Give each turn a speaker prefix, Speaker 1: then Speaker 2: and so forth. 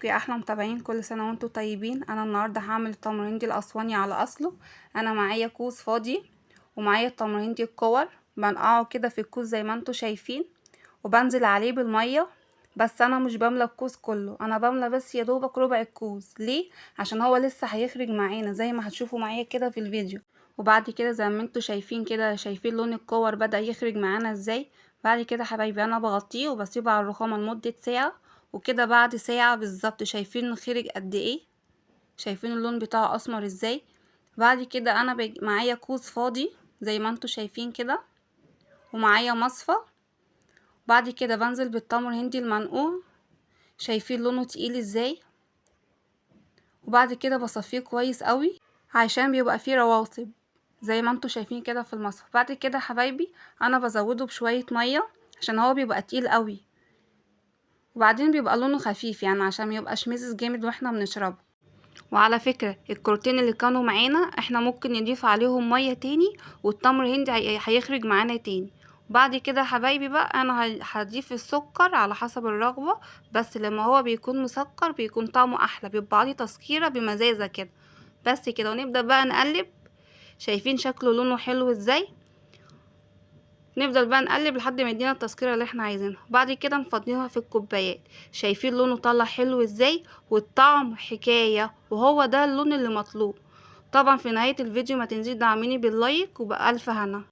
Speaker 1: ازيكم يا احلى متابعين؟ كل سنة وانتم طيبين. انا النهارده هعمل التمر هندي الاسواني على اصله. انا معايا كوز فاضي ومعايا التمرهندي الكور، بنقعه كده في الكوز زي ما انتم شايفين، وبنزل عليه بالمية. بس انا مش بملى الكوز كله، انا بملى بس يا دوبك ربع الكوز. ليه؟ عشان هو لسه هيخرج معانا زي ما هتشوفوا معايا كده في الفيديو. وبعد كده زي ما انتم شايفين كده، شايفين لون الكور بدأ يخرج معانا ازاي. بعد كده حبايبي انا بغطيه وبسيبه على الرخامه لمدة ساعة وكده. بعد ساعة بالظبط شايفين خرج قد ايه، شايفين اللون بتاعه اسمر ازاي. بعد كده انا معايا كوز فاضي زي ما انتم شايفين كده، ومعايا مصفى. بعد كده بنزل بالتمر هندي المنقوع، شايفين لونه تقيل ازاي. وبعد كده بصفيه كويس قوي عشان بيبقى فيه رواسب زي ما انتم شايفين كده في المصفى. بعد كده حبايبي انا بزوده بشوية مية عشان هو بيبقى تقيل قوي، وبعدين بيبقى لونه خفيف يعني عشان ميبقاش مزز جامد واحنا بنشربه. وعلى فكرة الكروتين اللي كانوا معانا احنا ممكن نضيف عليهم مية تاني، والتمر هندي هيخرج معانا تاني. بعد كده حبايبي بقى انا هضيف السكر على حسب الرغبة، بس لما هو بيكون مسكر بيكون طعمه احلى، بيبقى عليه تسكيرة بمزازة كده. بس كده، ونبدأ بقى نقلب. شايفين شكله لونه حلو ازاي. نفضل بقى نقلب لحد ما يدينا التسكيره اللي احنا عايزينها. بعد كده نفضيها في الكوبايات. شايفين لونه طلع حلو ازاي، والطعم حكاية، وهو ده اللون اللي مطلوب. طبعا في نهاية الفيديو ما تنسيش دعميني بال like، وبألف هنا.